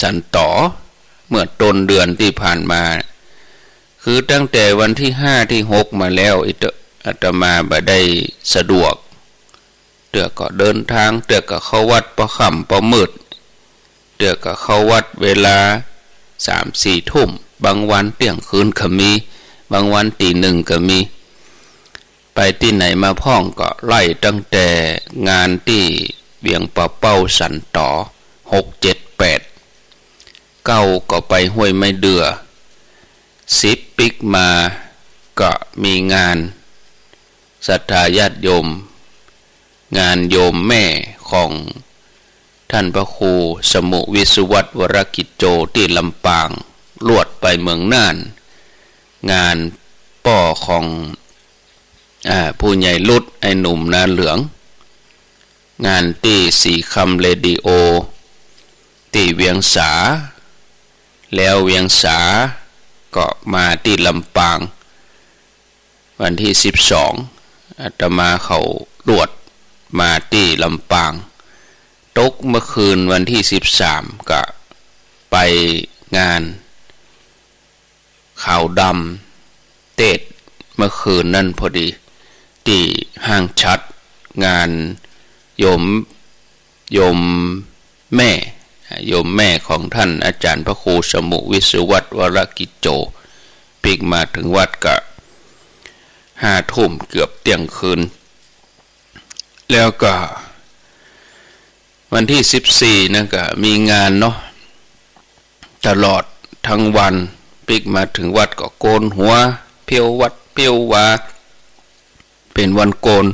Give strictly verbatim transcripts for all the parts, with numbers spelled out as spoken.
สันต๋อ เมื่อต้นเดือนตี้ผ่านมา คือตั้งแต่วันตี้ห้าตี้หกมาแล้ว อิต- อาตมาบ่ได้สะดวก เตื้อก็เดินตาง เตื้อก็เข้าวัดปอค่ำปอมืด เตื้อก็เข้าวัดเวลาสามสี่ทุ่ม บางวันเตี้ยงคืนก็มี บางวันตี๋หนึ่งก็มี ไปตี้ไหนมาพ่องก็ไล่ตั้งแต่งานตี้เวียงป่าเป้าสันต๋อ หก เจ็ด แปด เก้า ก็ไปห้วยไม้เดื่อ สิบ ปิ๊กมาก็มีงานศรัทธาญาติโยม งานโยมแม่ของท่านพระครูสมุวิศวัตร วรกิจโจ ตี้ลำปาง ลวดไปเมืองน่าน งานป้อของ อ่า ผู้ใหญ่ลุด ไอ้หนุ่มนาเหลือง งานตี้สีคำเรดิโอ ตี้เวียงสา แล้วเวียงสาก็มาตี้ลำปาง วันตี้สิบสอง อาตมาเขาลวดมาตี้ลำปาง ตกเมื่อคืนวันตี้สิบสาม ก็ไปงานขาวดำเตสน์เมื่อคืนนั้นพอดี ตี้ห้างฉัตร งานโยม โยมแม่ โยมแม่ของท่านอาจารย์พระครูสมุวิศวัตร วรกิจโจ ปิ๊กมาเถิงวัดก็ห้าทุ่มเกือบเตี้ยงคืน แล้วก็วันตี้สิบสี่นั่นก็มีงานเนาะ ตลอดตึงวัน ปิ๊กมาเถิงวัดก็โกนหัว เผี้ยววัดเผี้ยววา เป๋นวันโกน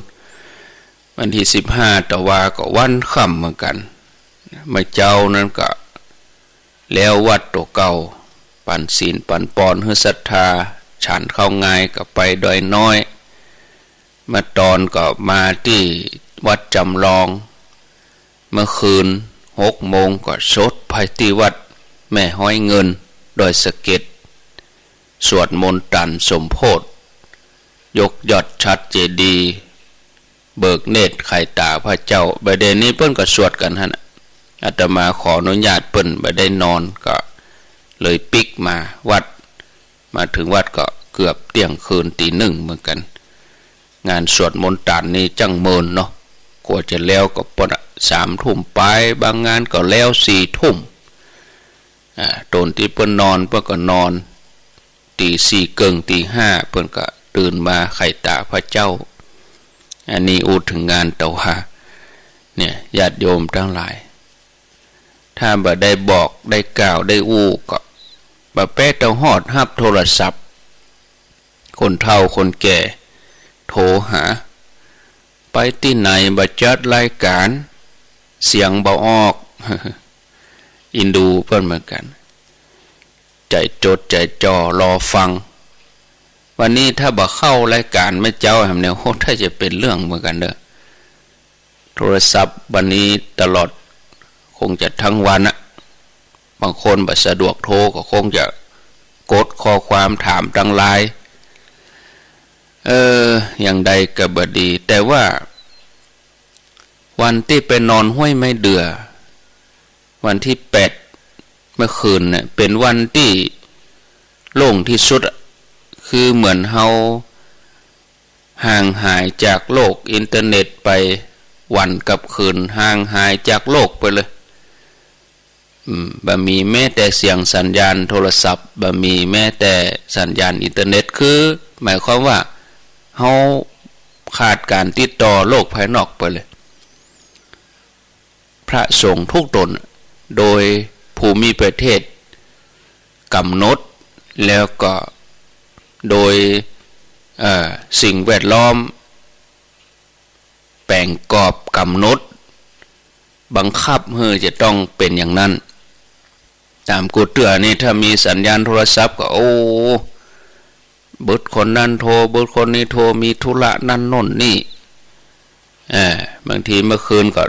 วันตี้สิบห้า ตะวาก็วันค่ำเหมือนกั๋น เมื่อเจ๊านั้นก็แล้ววัดตั๋วเก่า ปั๋นศีลปั๋นปอนหื้อศรัทธา ฉันข้าวงายก็ไปดอยน้อย เมื่อตอนก็มาตี้วัดจำลอง เมื่อคืนหกโมงก็สดไปตี้วัดแม่ฮ้อยเงิน ดอยสะเก็ด สวดมนต์ตันสมโภช ยกยอดฉัตรเจดีย์ เบิกเนตรไขต๋าพระเจ้า บ่ายเดี๋ยวนี้เปิ้นก็สวดกั๋นหั้นน่ะ อาตมาขออนุญาตเปิ้นบ่ได้นอน ก็เลยปิ๊กมาวัด มาเถิงวัดก็เกือบเตี้ยงคืนตี๋หนึ่งเหมือนกั๋น งานสวดมนต์ตันนี่จั้งเมินเนาะ กว่าจะแล้วก็ปะสามทุ่มปาย บางงานก็แล้วสี่ทุ่ม อ่า ต๋อนตี้เปิ้นนอนเปิ้นก็นอน ตี๋สี่เกิ่งตี๋ห้าเปิ้นก็ตื่นมาไขต๋าพระเจ้า อันนี้อู้เถิงงานตะวา เนี่ย ญาติโยมตังหลาย ถ้าบ่ได้บอกได้กล่าวได้อู้ก็ บ่แป๊เต้าฮอดฮับโทรศัพท์ คนเฒ่าคนแก่โทรหา ไปตี้ไหนบ่จัดรายก๋าน เสียงบ่ออก อินดูเปิ้นเหมือนกั๋น ใจ๋จดใจ๋จ่อรอฟัง วันนี้ถ้าบ่เข้ารายก๋านแม่เจ๊าแหมเนี่ย โห ถ้าจะเป๋นเรื่องเหมือนกั๋นเน่อ โทรศัพท์วันนี้ตลอด คงจะตึงวันอะ บางคนบ่สะดวกโทรก็คงจะกดข้อความถามตังไลน์ เออ อย่างใดก็บ่ดี แต่ว่าวันตี้ไปนอนห้วยไม้เดื่อ วันตี้แปด เมื่อคืนเนี่ย เป๋นวันตี้โล่งตี้สุดอะ คือเหมือนเฮาห่างหายจากโลกอินเทอร์เน็ตไป วันกับคืน ห่างหายจากโลกไปเลย อืม บ่มีแม้แต่เสียงสัญญาณโทรศัพท์ บ่มีแม้แต่สัญญาณอินเทอร์เน็ต คือหมายความว่าเฮาขาดก๋านติดต่อโลกภายนอกไปเลย พระสงฆ์ทุกต๋น โดยภูมิประเทศกำหนด แล้วก็โดย เอ่อ สิ่งแวดล้อมแป๋งกรอบกำหนด บังคับหื้อจะต้องเป๋นอย่างนั้น ต๋ามกูเตื้อนี่ ถ้ามีสัญญาณโทรศัพท์ก็ โอ้ เบิดคนนั้นโทร เบิดคนนี้โทร มีธุระนั้นโน่นนี่ เออ บางทีเมื่อคืนก็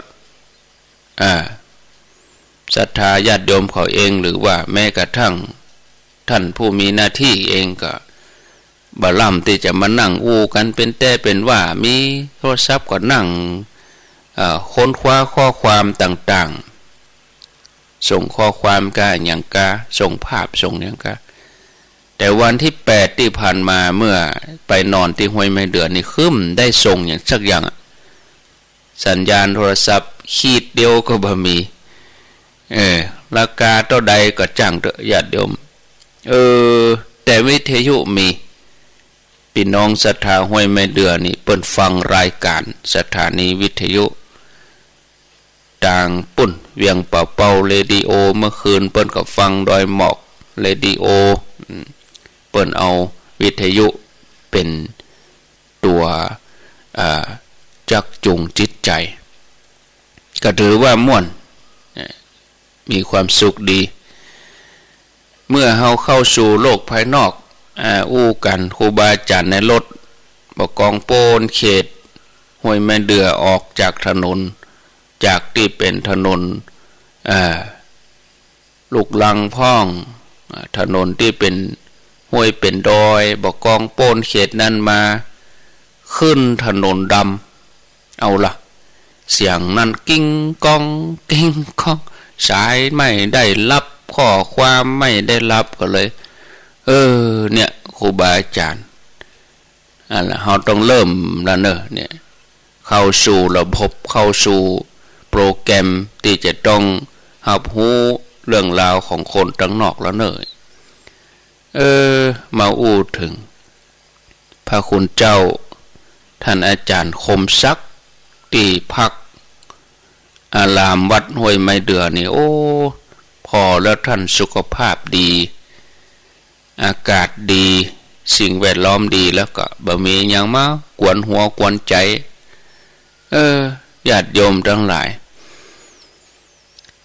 อ่า ศรัทธาญาติโยมเขาเอง หรือว่าแม้กระทั่งท่านผู้มีหน้าตี้เองก็บ่ล้ำตี้จะมานั่งอู้กั๋นเป๋นแต๊เป๋นว่า มีโทรศัพท์ก็นั่ง เอ่อ ค้นคว้าข้อความต่างๆ ส่งข้อความกาอะหยังกา ส่งภาพส่งหยังกา แต่วันตี้แปดตี้ผ่านมาเมื่อไปนอนตี้ห้วยไม้เดือนี่ ครึ้มได้ส่งหยังสักอย่างอะ สัญญาณโทรศัพท์ขีดเดียวก็บ่มี เออ ราคาเต้าใดก็จ้างเต๊อะญาติโยม เออ แต่วิทยุมี ปี้น้องศรัทธาห้วยไม้เดือนี่เปิ้นฟังรายการสถานีวิทยุตางปุ้น เวียงป่าเป้าเรดิโอ เมื่อคืนเปิ้นก็ฟังดอยหมอกเรดิโอ อืม เปิ้นเอาวิทยุเป๋นตั๋ว อ่า จักจูงจิตใจ๋ ก็ถือว่าม่วน เอ่อ มีความสุขดี เมื่อเฮาเข้าสู่โลกภายนอก อ่า อู้กั๋นครูบาอาจ๋ารย์ในรถ บ่ากองโป๊นเขตห้วยไม้เดือ ออกจากถนน จากตี้เป๋นถนน อ่า ลูกรังพ่อง อ่า ถนนตี้เป๋นห้วยเป๋นดอย บ่ากองโป๊นเขตนั้นมา ขึ้นถนนดำ เอาละ เสียงนั้นกิ้งก้อง กิ้งก้อง สายไม่ได้รับ ข้อความไม่ได้รับ ก็เลย เออ เนี่ย ครูบาอาจ๋ารย์ อันละ เฮาต้องเริ่มละเน่อ เนี่ย เข้าสู่ระบบ เข้าสู่โปรแกรมตี้จะต้องฮับฮู้เรื่องราวของคนตังนอกละเน่อ เออ มาอู้เถิง พระคุณเจ้า ท่านอาจ๋ารย์คมศักดิ์ ตี้พักอารามวัดห้วยไม้เดือนี่ โอ้ ผ่อแล้วท่านสุขภาพดี อากาศดี สิ่งแวดล้อมดี แล้วก็บ่มีหยังมากวนหัวกวนใจ๋ เออ ญาติโยมตังหลาย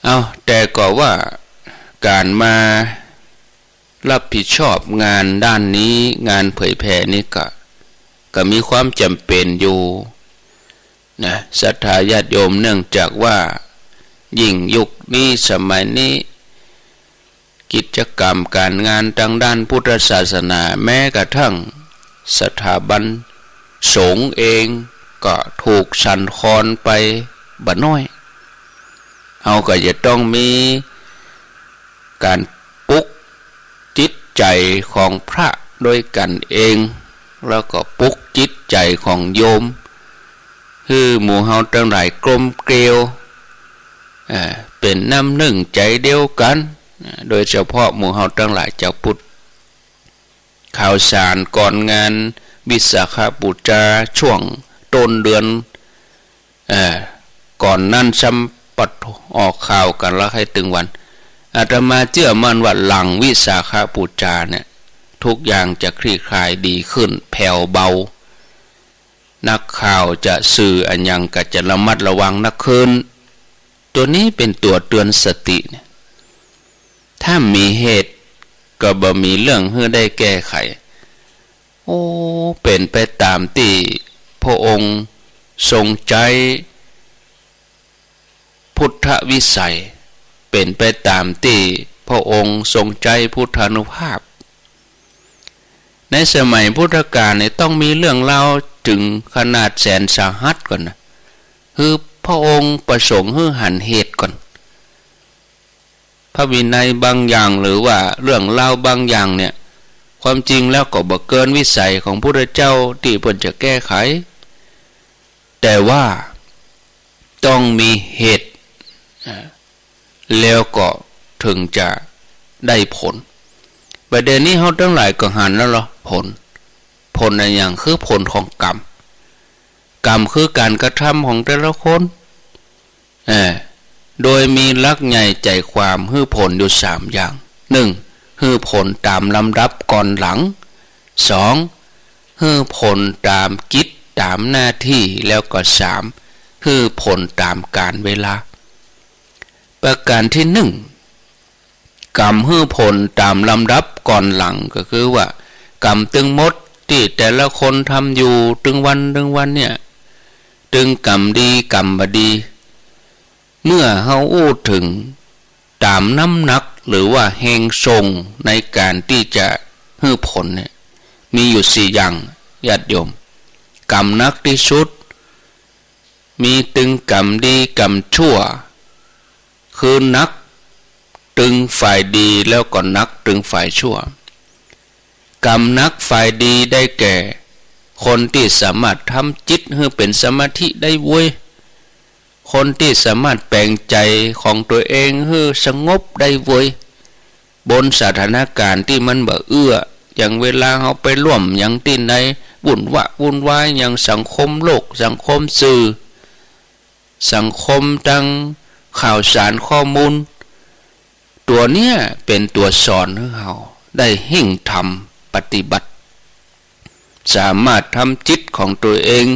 เอ้า แต่ก็ว่าก๋านมา รับผิดชอบงานด้านนี้ งานเผยแผ่นี่ก็ ก็มีความจ๋ำเป๋นอยู่นะ ศรัทธาญาติโยม เนื่องจากว่ายิ่งยุคนี้สมัยนี้ กิจกรรมก๋านงานตางด้านพุทธศาสนา แม้กระทั่งสถาบันสงฆ์เองก็ถูกสั่นคลอนไปบ่น้อย เฮาก็จะต้องมีก๋านปลุกจิตใจ๋ของพระด้วยกั๋นเอง แล้วก็ปลุกจิตใจ๋ของโยม หื้อหมู่เฮาตังหลายกลมเกลียว อ่า เป๋นน้ำนึ่งใจ๋เดียวกั๋น อ่า โดยเฉพาะหมู่เฮาตังหลายจาวพุทธ ข่าวสารก่อนงานวิสาขบูชาช่วงต้นเดือน เอ่อ ก่อนนั้นซ้ำปะโถ ออกข่าวกั๋นละให้ตึงวัน อาตมาเจื้อมั่นว่าหลังวิสาขบูชาเนี่ย ทุกอย่างจะคลี่คลายดีขึ้น แผ่วเบา นักข่าวจะสื่ออะหยังก็จะระมัดระวังนักขึ้น ตั๋วนี้เป๋นตั๋วเตือนสติเนี่ย ถ้ามีเหตุก็บ่มีเรื่องหื้อได้แก้ไข โอ้ เป๋นไปต๋ามตี้พระองค์ทรงใจ๊พุทธวิสัย เป๋นไปต๋ามตี้พระองค์ทรงใจ๊พุทธานุภาพ ในสมัยพุทธกาลเนี่ยต้องมีเรื่องราวเถิงขนาดแสนสาหัสก่อนนะ คือพระองค์ประสงค์หื้อหันเหตุก่อน พระวินัยบางอย่างหรือว่าเรื่องราวบางอย่างเนี่ย ความจริงแล้วก็บ่เกินวิสัยของพุทธเจ้าตี้เปิ้นจะแก้ไข แต่ว่าต้องมีเหตุ อ่า แล้วก็เถิงจะได้ผล ประเด็นนี้เฮาตังหลายก็หันแล้วเหรอ ผล ผลอะหยัง คือผลของกรรม กรรมคือก๋านกระทำของแต่ละคน เออ โดยมีหลักใหญ่ใจ๋ความหื้อผลอยู่สามอย่าง นึ่ง หื้อผลต๋ามลำดับก่อนหลัง สอง หื้อผลต๋ามกิจต๋ามหน้าตี้ แล้วก็สาม หื้อผลต๋ามกาลเวลา ประก๋านตี้นึ่ง กรรมหื้อผลต๋ามลำดับก่อนหลัง ก็คือว่า กรรมตึงหมดตี้แต่ละคนทำอยู่ตึงวันตึงวันเนี่ย ตึงกรรมดีกรรมบ่ดี เมื่อเฮาอู้เถิงต๋ามน้ำหนักหรือว่าแฮงส่งในก๋านตี้จะหื้อผลเนี่ย มีอยู่สี่อย่าง ญาติโยม กรรมหนักตี้สุด มีตึงกรรมดีกรรมชั่ว คือหนัก ฝ่ายดีแล้วก็หนักตึงฝ่ายชั่ว กรรมหนักฝ่ายดีได้แก่ คนตี้สามารถทำจิตหื้อเป๋นสมาธิได้เว้ย คนตี้สามารถแป๋งใจ๋ของตั๋วเองหื้อสงบได้เว้ย บนสถานก๋ารณ์ตี้มันบ่เอื้อ อย่างเวลาเฮาไปร่วมหยังตี้ใด วุ่นวะวุ่นวาย อย่างสังคมโลก สังคมสื่อ สังคมตางข่าวสารข้อมูล ตั๋วเนี้ยเป๋นตั๋วสอนหื้อเฮาได้เฮ่งธรรมปฏิบัติ สามารถทำจิตของตั๋วเอง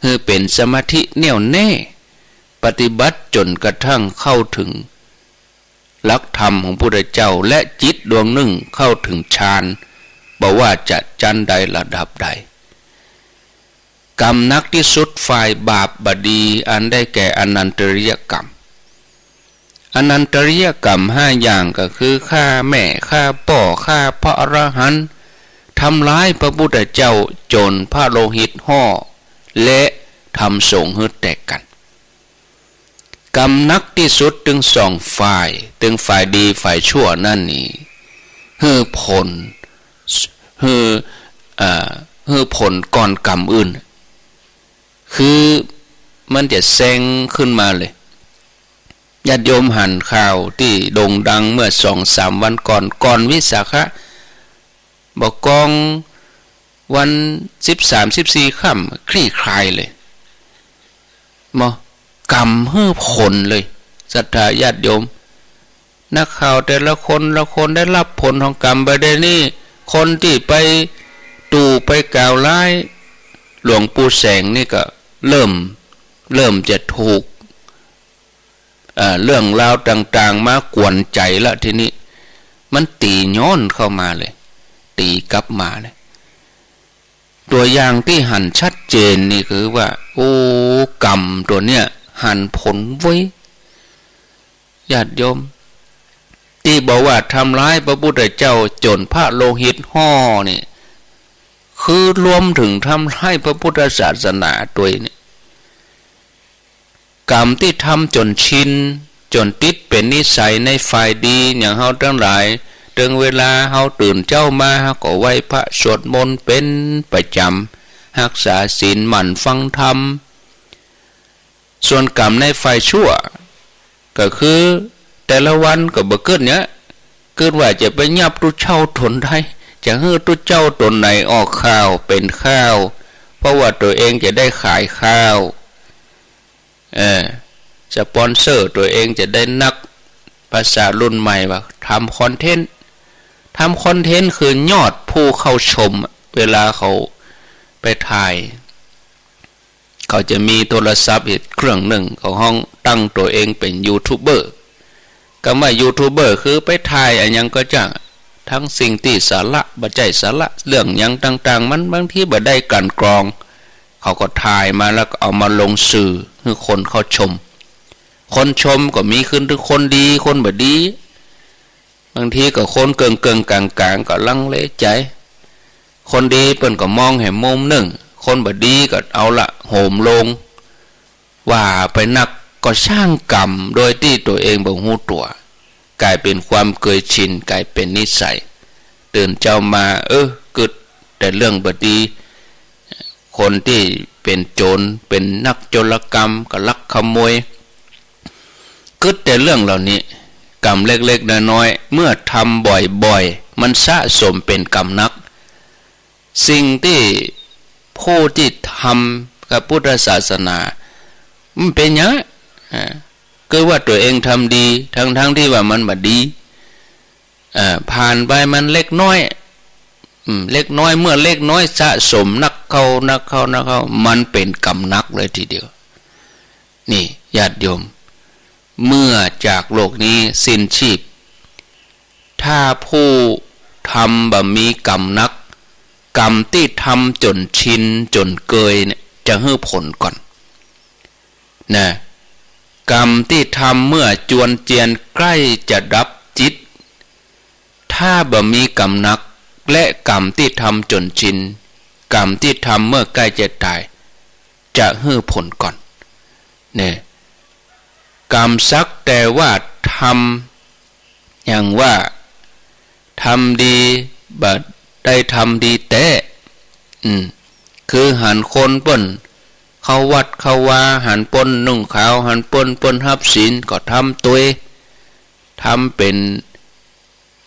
หื้อเป๋นสมาธิแน่วแน่ ปฏิบัติจ๋นกระทั่งเข้าเถิงหลักธรรมของพุทธเจ้า และจิตดวงนึ่งเข้าเถิงฌาน บ่ว่าจะจั้นใดระดับใด กรรมหนักตี้สุดฝ่ายบาปบ่ดี อันได้แก่อนันตริยกรรม อนันตริยกรรมห้าอย่างก็คือ ฆ่าแม่ ฆ่าป้อ ฆ่าพระอรหันต์ ทำร้ายพระพุทธเจ้าจ๋นพระโลหิตห่อ และทำสงฆ์หื้อแตกกั๋น กรรมหนักตี้สุดตึงสองฝ่าย ตึงฝ่ายดีฝ่ายชั่วนั้นนี้ หื้อผล หื้อ อ่า หื้อผลก่อนกรรมอื่น คือมันจะแซงขึ้นมาเลย ญาติโยมหันข่าวตี้โด่งดังเมื่อสองสามวันก่อน ก่อนวิสาขะ บ่กองวันสิบสาม สิบสี่ค่ำ คลี่คลายเลย บ่ กรรมหื้อผลเลย ศรัทธาญาติโยม นักข่าวแต่ละคนละคนได้ฮับผลของกรรมไป เดี๋ยวนี้คนตี้ไปตู่ไปกล่าวร้ายหลวงปู่แสงนี่ก็เริ่ม เริ่มจะถูก เอ่อ เรื่องราวต่างๆ มากวนใจ๋ละทีนี้ มันตี๋ย้อนเข้ามาเลย ตี๋กลับมาเลย ตั๋วอย่างตี้หันชัดเจนนี่คือว่า โอ้ กรรมตั๋วเนี้ยหันผลเว้ย ญาติโยม ตี้บอกว่าทำร้ายพระพุทธเจ้าจ๋นพระโลหิตห่อนี่ คือรวมเถิงทำร้ายพระพุทธศาสนาตวยนี่ กรรมตี้ทำจ๋นชิน จ๋นติดเป๋นนิสัยในฝ่ายดี อย่างเฮาตังหลาย เถิงเวลาเฮาตื่นเจ๊ามา เฮาก็ไหว้พระสวดมนต์เป๋นประจ๋ำ ฮักษาศีล หมั่นฟังธรรม ส่วนกรรมในฝ่ายชั่ว ก็คือแต่ละวันก็บ่กึ๊ดเยียะ กึ๊ดว่าจะไปยับตุ๊เจ้าต๋นใด จะหื้อตุ๊เจ้าต๋นไหนออกข่าวเป๋นข่าว เพราะว่าตั๋วเองจะได้ขายข่าว เออ สปอนเซอร์ตั๋วเองจะได้นัก ภาษารุ่นใหม่ว่าทำคอนเทนต์ ทำคอนเทนต์คือยอดผู้เข้าชม เวลาเขาไปถ่าย เขาจะมีโทรศัพท์อีกเครื่องนึ่ง เขาฮ้องตั้งตั๋วเองเป๋นยูทูบเบอร์ กำว่ายูทูบเบอร์คือไปถ่ายอะหยังก็จ้าง ตึงสิ่งตี้สาระ บ่ใจ้สาระ เรื่องหยังต่างๆ มันบางทีบ่ได้กลั่นกรอง เขาก็ถ่ายมาแล้วก็เอามาลงสื่อหื้อคนเข้าชม คนชมก็มีขึ้นตึงคนดี คนบ่ดี บางทีก็คนเกิ่งๆ ก๋างๆ ก็ลังเลใจ๋ คนดีเปิ้นก็มองแหมมุมนึ่ง คนบ่ดีก็เอาละ โหมลง ว่าไปนัก ก็สร้างกรรมโดยตี้ตั๋วเองบ่ฮู้ตั๋ว ก๋ายเป๋นความเกยชิน ก๋ายเป๋นนิสัย ตื่นเจ๊ามา เออ กึ๊ดแต่เรื่องบ่ดี คนตี้เป๋นโจร เป๋นนักโจรกรรม ก็ลักขโมย กึ๊ดแต่เรื่องเหล่านี้ กรรมเล็กๆ น้อยๆ เมื่อทำบ่อยๆ มันสะสมเป๋นกรรมหนัก สิ่งตี้ผู้ตี้ทำกับพุทธศาสนา มันเป๋นหยัง อ่า คือว่าตั๋วเองทำดี ทั้งๆ ตี้ว่ามันบ่ดี อ่า ผ่านไปมันเล็กน้อย อืม เล็กน้อย เมื่อเล็กน้อยสะสมหนักเข้า หนักเข้า หนักเข้า มันเป๋นกรรมหนักเลยทีเดียว นี่ ญาติโยม เมื่อจากโลกนี้สิ้นชีพ ถ้าผู้ทำบ่มีกรรมหนัก กรรมตี้ทำจ๋นชินจ๋นเกยเนี่ย จะหื้อผลก่อน นะ กรรมตี้ทำเมื่อจวนเจียนใก้จะดับจิต ถ้าบ่มีกรรมหนัก และกรรมตี้ทำจ๋นชิน กรรมตี้ทำเมื่อใก้จะต๋าย จะหื้อผลก่อน เนี่ย กรรมสักแต่ว่าทำ อย่างว่า ทำดีบ่ได้ทำดีแต๊ อืม คือหันคนเปิ้นเข้าวัดเข้าวา หันเปิ้นนุ่งขาว หันเปิ้น เปิ้นฮับศีล ก็ทำตวย ทำเป๋น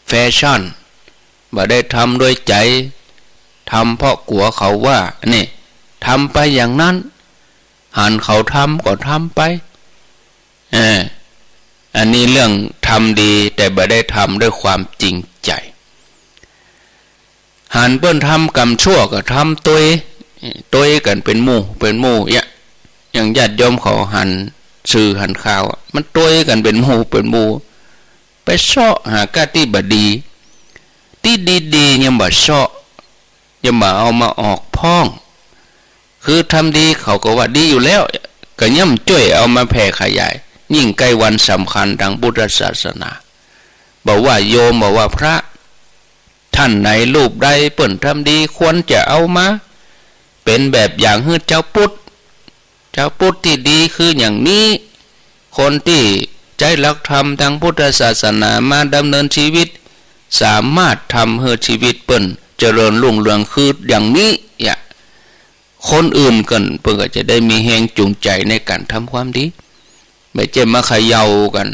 แฟชั่น บ่ได้ทำด้วยใจ๋ ทำเพราะกั๋วเขาว่า นี่ ทำไปอย่างนั้น หันเขาทำก็ทำไป เออ อันนี้เรื่องทำดี แต่บ่ได้ทำด้วยความจริงใจ๋ หันเปิ้นทำกรรมชั่วก็ทำตวย ตวยกั๋นเป๋นหมู่ เป๋นหมู่เยียะ อย่างญาติโยมเขาหันสื่อหันข่าวอะ มันตวยกั๋นเป๋นหมู่ เป๋นหมู่ ไปเซาะหาก้าตี้บ่ดี ตี้ดีๆ ยังบ่เซาะ ยังบ่เอามาออกพ่อง คือทำดีเขาก็ว่าดีอยู่แล้ว ก็ย่ำจ้วยเอามาแผ่ขยาย ยิ่งใก้วันสำคัญตางพุทธศาสนา บ่ว่าโยม บ่ว่าพระ ท่านไหนรูปใดเปิ้นทำดี ควรจะเอามาเป๋นแบบอย่างหื้อจาวพุทธ จาวพุทธตี้ดีคืออย่างนี้ คนตี้ใจ๊หลักธรรมตางพุทธศาสนามาดำเนินชีวิต สามารถทำหื้อชีวิตเปิ้นเจริญรุ่งเรืองคืออย่างนี้เยียะ คนอื่นกั๋นเปิ้นก็จะได้มีแฮงจูงใจ๋ในก๋านทำความดี บ่ใจ้มาเขย่ากั๋น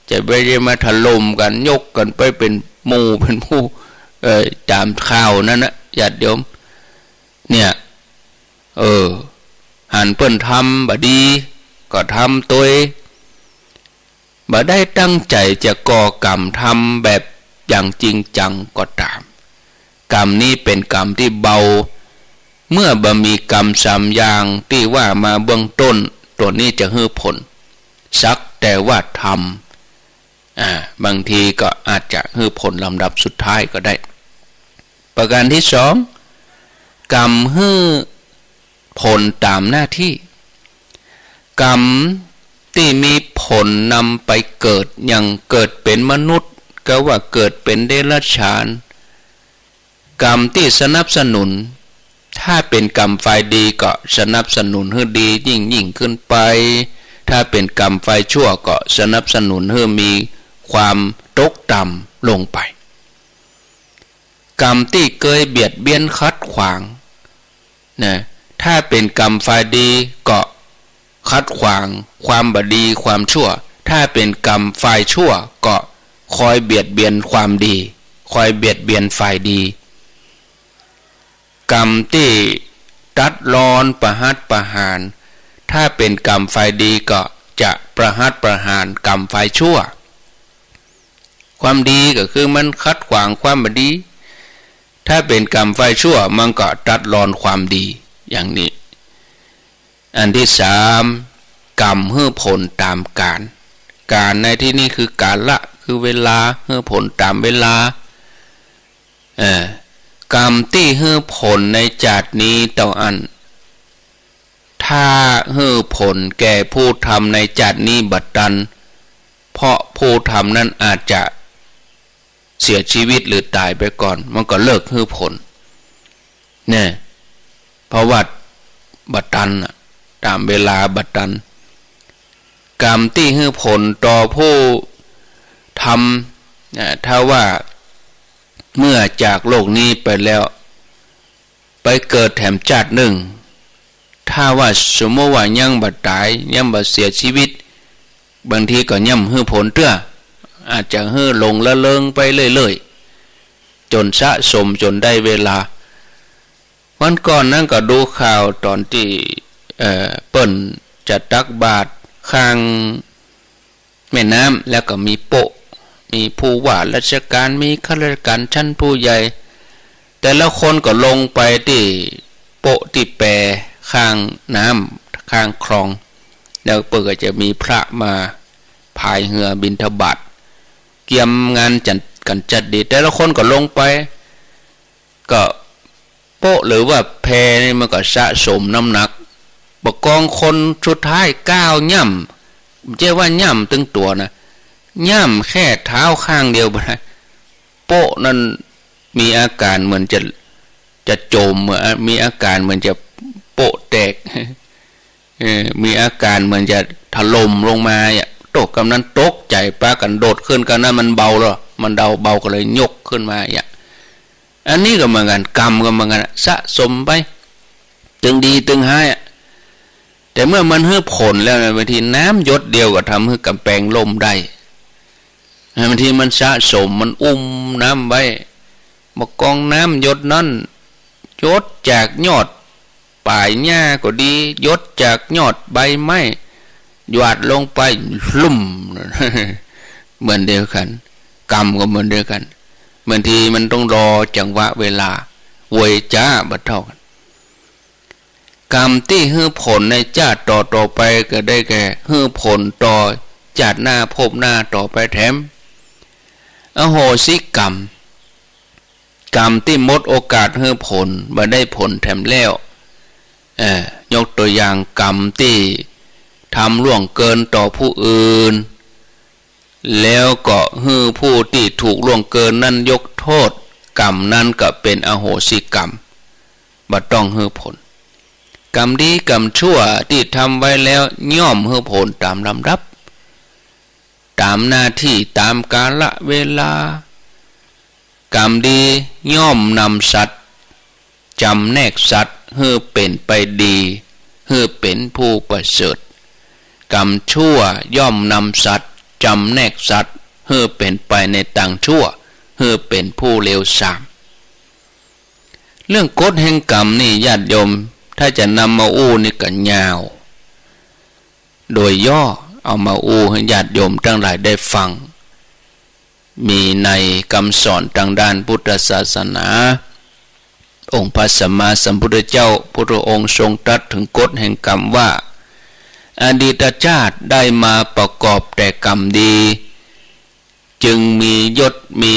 จะบ่ใจ้มาถล่มกั๋น ยกกั๋นไปเป๋นหมู่เป๋นหมู่ เอ่อ ต๋ามข่าวนั้นนะ ญาติโยม เนี่ย เออ หันเปิ้นทำบ่ดีก็ทำตวย บ่ได้ตั้งใจ๋จะก่อกรรมทำแบบอย่างจริงจังก็ต๋าม กรรมนี้เป๋นกรรมตี้เบา เมื่อบ่มีกรรมสามอย่างตี้ว่ามาเบื้องต้น ตั๋วนี้จะหื้อผล สักแต่ว่าทำ อ่า บางทีก็อาจจะหื้อผลลำดับสุดท้ายก็ได้ ประการตี้สอง กรรมหื้อผลต๋ามหน้าตี้ กรรมตี้มีผลนำไปเกิด อย่างเกิดเป๋นมนุษย์ ก็ว่าเกิดเป๋นเดรัจฉาน กรรมตี้สนับสนุน ถ้าเป๋นกรรมฝ่ายดีก็สนับสนุนหื้อดียิ่งๆ ขึ้นไป ถ้าเป๋นกรรมฝ่ายชั่วก็สนับสนุนหื้อมีความตกต่ำลงไป กรรมตี้เกยเบียดเบียนขัดขวาง นะ ถ้าเป๋นกรรมฝ่ายดีก็ขัดขวางความบ่ดีความชั่ว ถ้าเป๋นกรรมฝ่ายชั่วก็คอยเบียดเบียนความดี คอยเบียดเบียนฝ่ายดี กรรมตี้ตัดรอนประหัตประหาร ถ้าเป๋นกรรมฝ่ายดีก็จะประหัตประหารกรรมฝ่ายชั่ว ความดีก็คือมันขัดขวางความบ่ดี ถ้าเป๋นกรรมฝ่ายชั่วมันก็ตัดรอนความดี อย่างนี้ อันตี้สาม กรรมหื้อผลต๋ามกาล กาลในตี้นี้คือกาละ คือเวลา หื้อผลต๋ามเวลา เอ่อ กรรมตี้หื้อผลในจาตินี้เต้าอั้น ถ้าหื้อผลแก่ผู้ทำในจาตินี้บ่ตัน เพราะผู้ทำนั้นอาจจะเสียชีวิตหรือต๋ายไปก่อน มันก็เลิกหื้อผล เนี่ย เพราะว่าบ่ตันน่ะ ต๋ามเวลาบ่ตัน กรรมตี้หื้อผลต่อผู้ทำ อ่า ถ้าว่าเมื่อจากโลกนี้ไปแล้ว ไปเกิดแถมจาตินึ่ง ถ้าว่าสมมุติว่ายังบ่ต๋าย ยังบ่เสียชีวิต บางทีก็ย่ำหื้อผลเตื้อ อาจจะหื้อหลงละเริงไปเรื่อยๆ จ๋นสะสมจ๋นได้เวลา วันก่อนนั้นก็ดูข่าวต๋อนตี้ เอ่อ เปิ้นจะตักบาตรข้างแม่น้ำ แล้วก็มีโป๊ะ มีผู้ว่าราชการ มีข้าราชการชั้นผู้ใหญ่ แต่ละคนก็ลงไปตี้โป๊ะตี้แปข้างน้ำ ข้างคลอง แล้วเปิ้นก็จะมีพระมาพายเฮือบิณฑบาต เตรียมงานจัด กั๋นจัดดี แต่ละคนก็ลงไป ก็โป๊ะหรือว่าแพนี่มันก็สะสมน้ำหนัก บ่ากองคนสุดท้ายก้าวย่ำ บ่ใจ้ว่าย่ำตึงตั๋วนะ ย่ำแค่เท้าข้างเดียวบ่ได้ โป๊ะนั้นมีอาการเหมือนจะ จะจ๋ม เหมือน มีอาการเหมือนจะโป๊ะแตก เออ มีอาการเหมือนจะถล่มลงมาอ่ะ ตก กำนั้นตกใจ๋ ปากั๋นโดดขึ้น กำนั้นมันเบาแล้ว มันเดาเบาก็เลยยกขึ้นมาอย่างเงี้ย อันนี้ก็เหมือนกั๋น กรรมก็เหมือนกั๋น สะสมไป ตึงดีตึงฮ้ายอะ แต่เมื่อมันหื้อผลแล้วนะ บางทีน้ำหยดเดียวก็ทำหื้อก๋ำแปงล่มได้ บางทีมันสะสม มันอุ้มน้ำไว้ บ่ากองน้ำหยดนั้น หยดจากยอดป๋ายหญ้าก็ดี หยดจากยอดใบไม้ หยาดลงไป ลุ่ม เหมือนเดียวกั๋น กรรมก็เหมือนเดียวกั๋น บางทีมันต้องรอจังหวะเวลา ไวจ๊าบ่เต้ากั๋น กรรมตี้หื้อผลในจาติต่อๆ ไปก็ได้แก่ หื้อผลต่อจาติหน้าภพหน้าต่อไปแถม อโหสิกรรม กรรมตี้หมดโอกาสหื้อผล บ่ได้ผลแถมแล้ว เอ่อ ยกตัวอย่าง กรรมตี้ทำล่วงเกินต่อผู้อื่น แล้วก็หื้อผู้ตี้ถูกล่วงเกินนั้นยกโต้ษ กรรมนั้นก็เป๋นอโหสิกรรม บ่ต้องหื้อผล กรรมดีกรรมชั่วตี้ทำไว้แล้วย่อมหื้อผลต๋ามลำดับ ต๋ามหน้าตี้ ต๋ามกาละเวลา กรรมดีย่อมนำสัตว์ จำแนกสัตว์หื้อเป๋นไปดี หื้อเป๋นผู้ประเสริฐ กรรมชั่วย่อมนำสัตว์ จำแนกสัตว์หื้อเป๋นไปในตางชั่ว หื้อเป๋นผู้เลวทราม เรื่องกฎแห่งกรรมนี่ญาติโยม ถ้าจะนำมาอู้นี่ก็ยาว โดยย่อเอามาอู้หื้อญาติโยมตังหลายได้ฟัง มีในกำสอนตางด้านพุทธศาสนา องค์พระสัมมาสัมพุทธเจ้าพุทธองค์ทรงตรัสเถิงกฎแห่งกรรมว่า อดีตจาติได้มาประกอบแต่กรรมดี จึงมียศ มี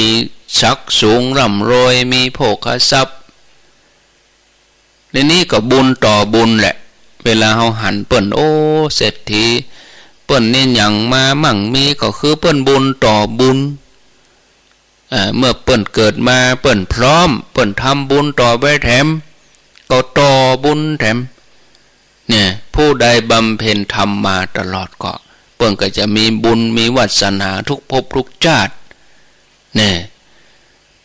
ศักดิ์สูงร่ำรวย มีโภคทรัพย์ ในนี้ก็บุญต่อบุญแหละ เวลาเฮาหันเปิ้น โอ้ เศรษฐี เปิ้นนี่หยังมามั่งมี ก็คือเปิ้นบุญต่อบุญ เอ่อ เมื่อเปิ้นเกิดมาเปิ้นพร้อม เปิ้นทำบุญต่อไปแถม ก็ต่อบุญแถม เนี่ย ผู้ใดบำเพ็ญธรรมมาตลอดก็ เปิ้นก็จะมีบุญมีวาสนาทุกภพทุกจาติ เนี่ย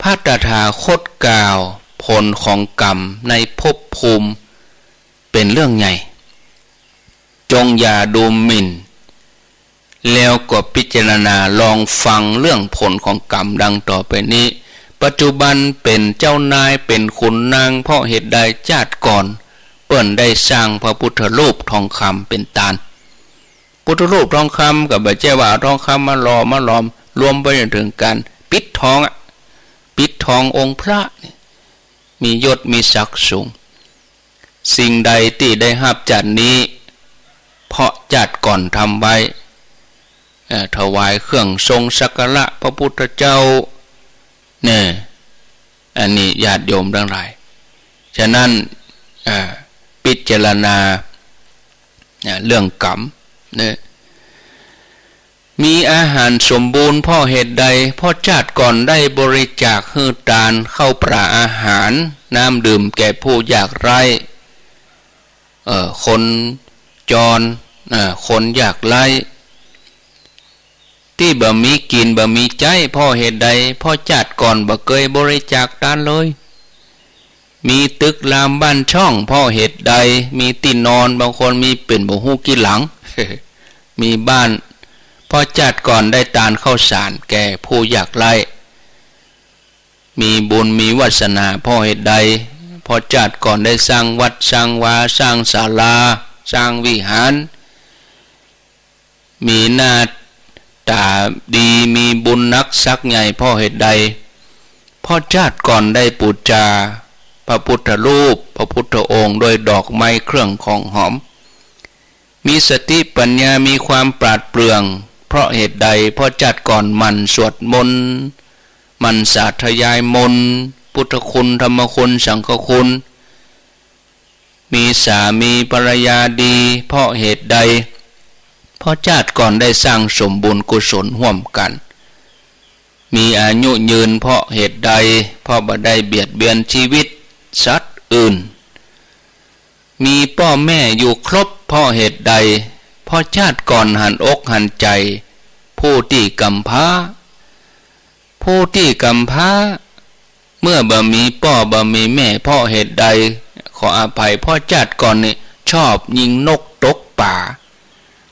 พระตถาคตกล่าวผลของกรรมในภพภูมิเป๋นเรื่องใหญ่ จงอย่าดูหมิ่น แล้วก็พิจารณาลองฟังเรื่องผลของกรรมดังต่อไปนี้ ปัจจุบันเป๋นเจ้านายเป๋นขุนนางเพราะเหตุใด จาติก่อนเปิ้นได้สร้างพระพุทธรูปทองคำเป๋นตาน พุทธรูปทองคำก็บ่ใจ้ว่าเอาทองคำมาหล่อมาหลอม รวมไปจนเถิงก๋านปิดทองอะ ปิดทององค์พระนี่ มียศมีศักดิ์สูง สิ่งใดตี้ได้ฮับจาตินี้ เพราะจาติก่อนทำไว้ เอ่อ ถวายเครื่องทรงสักการะพระพุทธเจ้า เนี่ย อันนี้ญาติโยมตังหลาย ฉะนั้น เอ่อ พิจารณา เนี่ย เรื่องกรรม เนี่ย มีอาหารสมบูรณ์เพราะเหตุใด เพราะจาติก่อนได้บริจาคหื้อตานข้าวปลาอาหาร น้ำดื่มแก่ผู้ยากไร้ เอ่อ คนจร เอ่อ คนยากไร้ ตี้บ่มีกิ๋นบ่มีใจ๊ เพราะเหตุใด เพราะจาติก่อนบ่เกยบริจาคตานเลย มีตึกรามบ้านช่อง เพราะเหตุใด มีตี้นอน บางคนมีเป๋นบ่ฮู้กี่หลัง มีบ้าน เพราะจาติก่อนได้ตานข้าวสารแก่ผู้ยากไร้ มีบุญมีวาสนาเพราะเหตุใด เพราะจาติก่อนได้สร้างวัดสร้างวา สร้างศาลา สร้างวิหาร มีหน้าต๋าดี มีบุญนักสักใหญ่เพราะเหตุใด เพราะจาติก่อนได้ปู๋จาพระพุทธรูป พระพุทธองค์ด้วยดอกไม้เครื่องของหอม มีสติปัญญา มีความปราดเปรื่อง เพราะเหตุใด เพราะจาติก่อนหมั่นสวดมนต์ หมั่นสาธยายมนต์ พุทธคุณ ธรรมคุณ สังฆคุณ มีสามีภรรยาดี เพราะเหตุใด เพราะจาติก่อนได้สร้างสมบุญกุศลฮ่วมกั๋น มีอายุยืนเพราะเหตุใด เพราะบ่ได้เบียดเบียนชีวิตสัตว์อื่น มีป้อแม่อยู่ครบเพราะเหตุใด เพราะจาติก่อนหันอกหันใจ๋ผู้ตี้กำพร้า ผู้ตี้กำพร้า เมื่อบ่มีป้อบ่มีแม่ เพราะเหตุใด ขออภัย เพราะจาติก่อนนี่ชอบยิงนกตกป๋า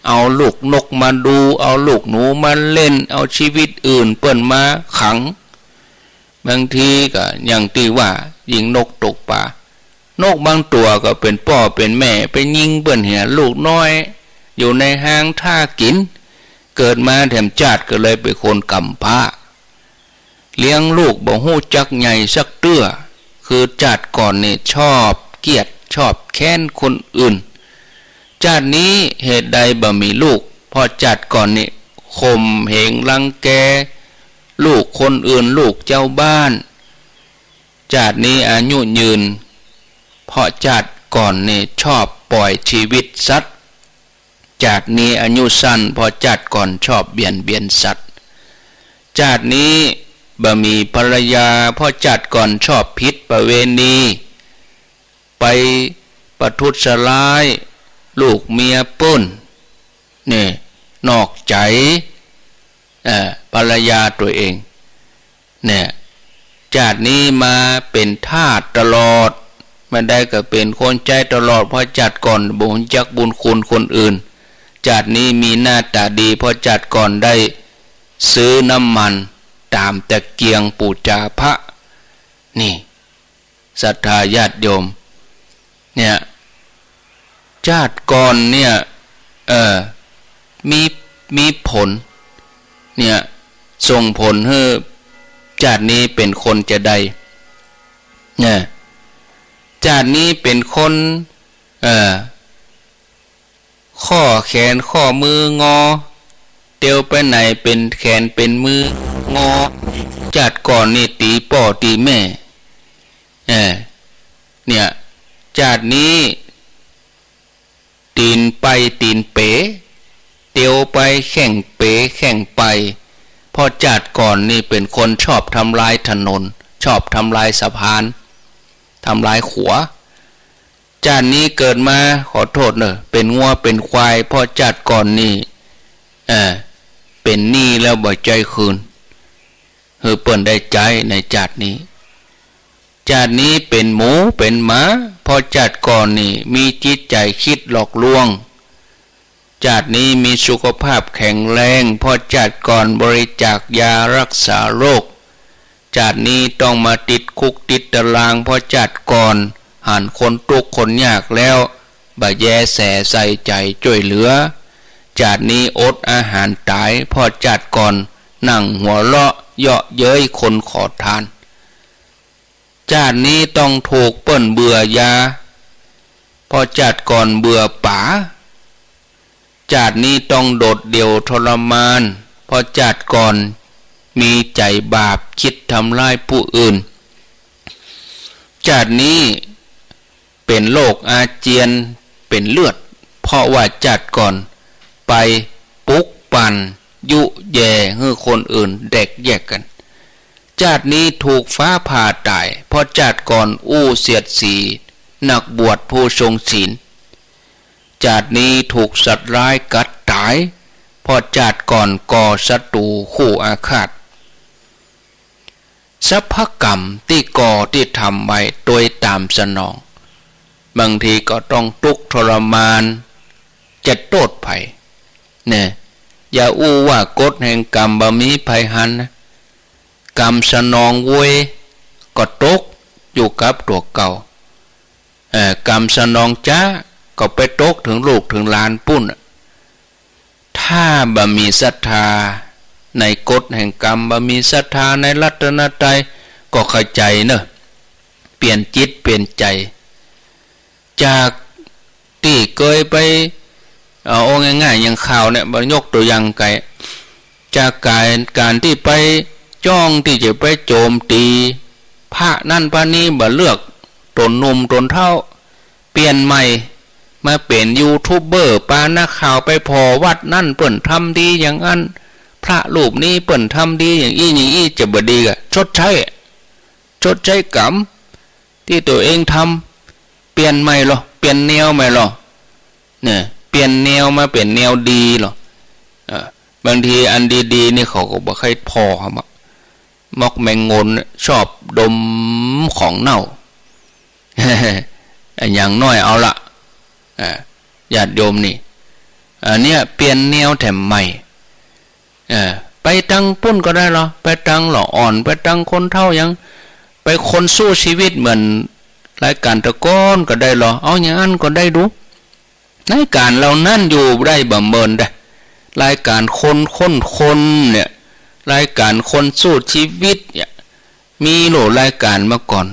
เอาลูกนกมาดู เอาลูกหนูมาเล่น เอาชีวิตอื่นเปิ้นมาขัง บางทีก็อย่างตี้ว่ายิงนกตกป๋า นกบางตั๋วก็เป๋นป้อเป๋นแม่ไปยิงเปิ้นเหียลูกน้อย อยู่ในฮางถ้ากิ๋น เกิดมาแถมจาติก็เลยเป๋นคนกำพร้า เลี้ยงลูกบ่ฮู้จักใหญ่สักเตื้อ คือจาติก่อนนี่ชอบเกียจชอบแค้นคนอื่น จาตินี้เหตุใดบ่มีลูก เพราะจาติก่อนนี่ข่มเหงรังแกลูกคนอื่น ลูกเจ้าบ้าน จาตินี้อายุยืน เพราะจาติก่อนนี่ชอบปล่อยชีวิตสัตว์ จาตินี้อายุสั้น เพราะจาติก่อนชอบเบียดเบียนสัตว์ จาตินี้บ่มีภรรยา เพราะจาติก่อนชอบผิดประเวณี ไปประทุษร้ายลูกเมียเปิ้น เนี่ย นอกใจ๋ เอ่อ ภรรยาตั๋วเอง เนี่ย จาตินี้มาเป๋นทาสตลอด บ่าใดก็เป๋นคนใจ๊ตลอด เพราะจาติก่อนบ่ฮู้จักบุญคุณคนอื่น จาตินี้มีหน้าต๋าดี เพราะจาติก่อนได้ซื้อน้ำมันต๋ามตะเกียงปู๋จาพระ นี่ ศรัทธาญาติโยม เนี่ย จาติก่อนเนี่ย เอ่อ มี มีผล เนี่ย ส่งผลหื้อจาตินี้เป๋นคนจาใด เนี่ย จาตินี้เป๋นคน เอ่อ ข้อแขนข้อมืองอ เตียวไปไหนเป๋นแขนเป๋นมืองอ จาติก่อนนี่ตี๋ป้อตี๋แม่ เอ่อ เนี่ย จาตินี้ ตี๋นไปตี๋นเป๋ เตียวไปแข้งเป๋แข้งไป เพราะจาติก่อนนี่เป๋นคนชอบทำลายถนน ชอบทำลายสะพาน ทำลายขัว จาตินี้เกิดมา ขอโต้ษเน่อ เป๋นงัวเป๋นควาย เพราะจาติก่อนนี่ เอ่อ เป๋นหนี้แล้วบ่ใจ๊คืน หื้อเปิ้นได้ใจ๊ในจาตินี้ จาตินี้เป๋นหมูเป๋นหมา เพราะจาติก่อนนี่มีจิตใจ๋กึ๊ดหลอกลวง จาตินี้มีสุขภาพแข็งแรง เพราะจาติก่อนบริจาคยารักษาโรค จาตินี้ต้องมาติดคุกติดตาราง เพราะจาติก่อนหันคนตุ๊กข์คนยากแล้ว บ่แยแสใส่ใจ๋จ้วยเหลือ จาตินี้อดอาหารต๋าย เพราะจาติก่อนนั่งหัวเราะเยาะเย้ยคนขอทาน จาตินี้ต้องถูกเปิ้นเบื่อยา เพราะจาติก่อนเบื่อป๋า จาตินี้ต้องโดดเดี่ยวทรมาน เพราะจาติก่อนมีใจ๋บาปกึ๊ดทำร้ายผู้อื่น จาตินี้เป๋นโรคอาเจียนเป๋นเลือด เพราะว่าจาติก่อนไปปลุกปั่นยุแย่หื้อคนอื่นแตกแยกกั๋น จาตินี้ถูกฟ้าผ่าต๋าย เพราะจาติก่อนอู้เสียดสีนักบวชผู้ทรงศีล จาตินี้ถูกสัตว์ร้ายกัดต๋าย เพราะจาติก่อนก่อศัตรู๋คู่อาฆาต สรรพกรรมตี้ก่อตี้ทำไว้โดยต๋ามสนอง บางทีก็ต้องตุ๊กข์ทรมาน จะโต้ษใผ เนี่ย อย่าอู้ว่ากฎแห่งกรรมบ่มีใผหันนะ กรรมสนองโวยก็ตกอยู่กับตั๋วเก่า เอ่อ กรรมสนองจ๊าก็ไปตกเถิงลูกเถิงหลานปู้นน่ะ ถ้าบ่มีศรัทธาในกฎแห่งกรรม บ่มีศรัทธาในรัตนตรัย ก็เข้าใจ๋เนาะ เปลี่ยนจิตเปลี่ยนใจ๋ จากตี้เกยไป เอา เอาง่ายๆ อย่างข่าวเนี่ย บ่ยกตั๋วอย่างไก๋ จากก๋าน ก๋านตี้ไปจ้องตี้จะไปโจมตีพระนั้นพระนี้ บ่เลือกต๋นหนุ่มต๋นเฒ่า เปลี่ยนใหม่มาเป๋นยูทูบเบอร์ ปานักข่าวไปผ่อวัดนั้นเปิ้นทำดีอย่างอั้น พระรูปนี้เปิ้นทำดีอย่างอี้อย่างอี้ จะบ่ดีก่ะ ชดใช้ ชดใช้กรรมตี้ตั๋วเองทำ เปลี่ยนใหม่ลอ เปลี่ยนแนวใหม่ลอ เนี่ย เปลี่ยนแนวมาเป๋นแนวดีลอ เอ่อ บางทีอันดีๆ นี่เขาก็บ่ใค่ผ่อหรอก มอกแมงงน ชอบดมของเน่า อะ อย่างน้อยเอาละ อ่า ญาติโยมนี่ อันเนี้ยเปลี่ยนแนวแถมใหม่ เออ ไปตังปุ้นก็ได้ลอ ไปตังหล่ออ่อน ไปตังคนเฒ่าหยัง ไปคนสู้ชีวิตเหมือนรายก๋านตะก้อนก็ได้ลอ เอาอย่างอั้นก็ได้ดู รายก๋านเหล่านั้นอยู่ได้บ่เมินใด รายก๋านคนค้นคนเนี่ย รายก๋านคนสู้ชีวิตเนี่ย มีโหลายก๋านมาก่อน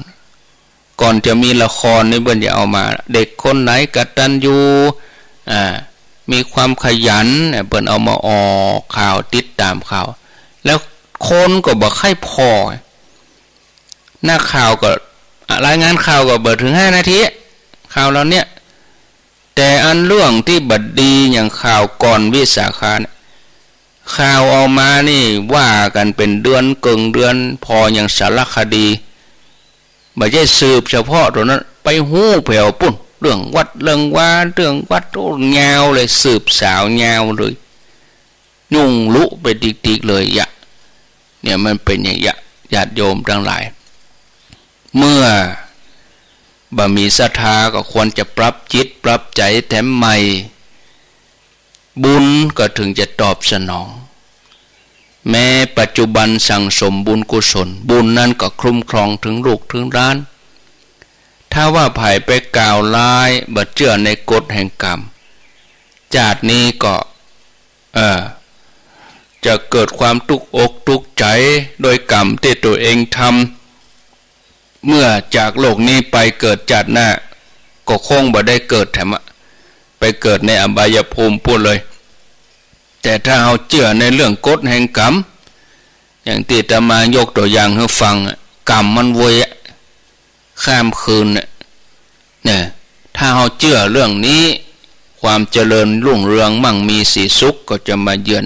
ก่อนจะมีละครนี่เปิ้นจะเอามา เด็กคนไหนกตัญญู อ่า มีความขยัน เนี่ย เปิ้นเอามาออกข่าว ติดต๋ามข่าว แล้วคนก็บ่ใค่ผ่อ นักข่าวก็ อ่ะ รายงานข่าวก็บ่เถิงห้านาที ข่าวเหล่าเนี้ย แต่อันเรื่องตี้บ่ดีอย่างข่าวก่อนวิสาขะเนี่ย ข่าวออกมานี่ว่ากั๋นเป๋นเดือนเกิ่งเดือน ผ่ออย่างสารคดี บ่ใจ้สืบเฉพาะตั๋วนั้น ไปฮู้แผวปุ้น เรื่องวัดเรื่องวา เรื่องวัด โอ้ ยาวเลย สืบสาวยาวเลย ยุ่งลุไปติ๊กๆ เลยยะ เนี่ยมันเป๋นอย่างเนี้ย ญาติโยมตังหลาย เมื่อบ่มีศรัทธาก็ควรจะปรับจิตปรับใจ๋แถมใหม่ บุญก็เถิงจะตอบสนอง แม้ปัจจุบันสั่งสมบุญกุศล บุญนั้นก็คุ้มครองเถิงลูกเถิงหลาน ถ้าว่าใผไปกล่าวร้าย บ่เจื้อในกฎแห่งกรรม จาตินี้ก็ เออ จะเกิดความตุ๊กอกตุ๊กใจ๋โดยกรรมตี้ตั๋วเองทำ เมื่อจากโลกนี้ไปเกิดจาติหน้า ก็คงบ่ได้เกิดแถมอะ ไปเกิดในอบายภูมิปู้นเลย แต่ถ้าเฮาเจื้อในเรื่องกฎแห่งกรรม อย่างตี้อาตมายกตั๋วอย่างหื้อฟังอะ กรรมมันเวยอะ ข้ามคืนน่ะ เนี่ย ถ้าเฮาเจื้อเรื่องนี้ ความเจริญรุ่งเรืองมั่งมีสีสุขก็จะมาเยือน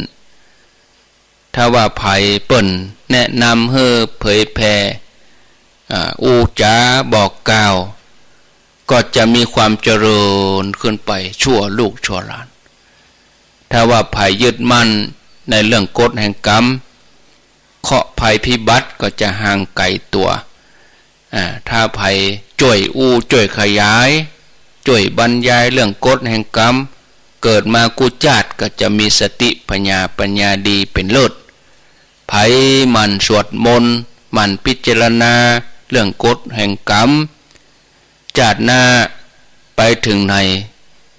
ถ้าว่าใผเปิ้นแนะนำหื้อเผยแผ่ อ่า อู้จ๋าบอกกล่าว ก็จะมีความเจริญขึ้นไปชั่วลูกชั่วหลาน ถ้าว่าใผยึดมั่นในเรื่องกฎแห่งกรรม เคราะห์ภัยพิบัติก็จะห่างไก๋ตั๋ว อ่า ถ้าใผจ้วยอู้จ้วยขยาย จ้วยบรรยายเรื่องกฎแห่งกรรม เกิดมากู้จาติก็จะมีสติผญาปัญญาดีเป๋นเลิศ ใผหมั่นสวดมนต์ หมั่นพิจารณาเรื่องกฎแห่งกรรม จาติหน้าไปเถิงไหน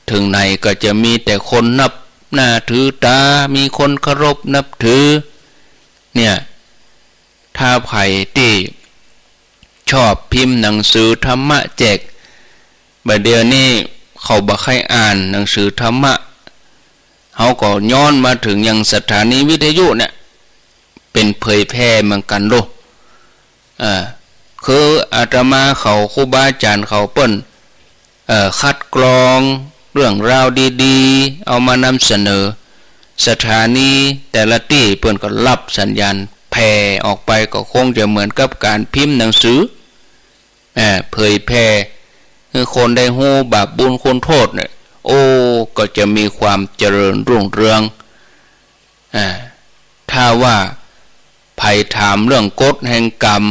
เถิงไหนก็จะมีแต่คนนับหน้าถือต๋า มีคนเคารพนับถือ เนี่ย ถ้าใผตี้ชอบพิมพ์หนังสือธรรมะแจก บ่าเดี่ยวนี้เขาบ่ใค่อ่านหนังสือธรรมะ เฮาก็ย้อนมาเถิงอย่างสถานีวิทยุเนี่ย เป๋นเผยแผ่เหมือนกั๋นโล เอ่อ คืออาตมาเขา ครูบาอาจ๋ารย์เขาเปิ้น เอ่อ คัดกรองเรื่องราวดีๆ เอามานำเสนอ สถานีแต่ละตี้เปิ้นก็รับสัญญาณแผ่ออกไป ก็คงจะเหมือนกับก๋านพิมพ์หนังสือ เอ่อ เผยแผ่หื้อคนได้ฮู้บาปบุญคุณโทษเนี่ย โอ้ ก็จะมีความเจริญรุ่งเรือง อ่า ถ้าว่าใผถามเรื่องกฎแห่งกรรม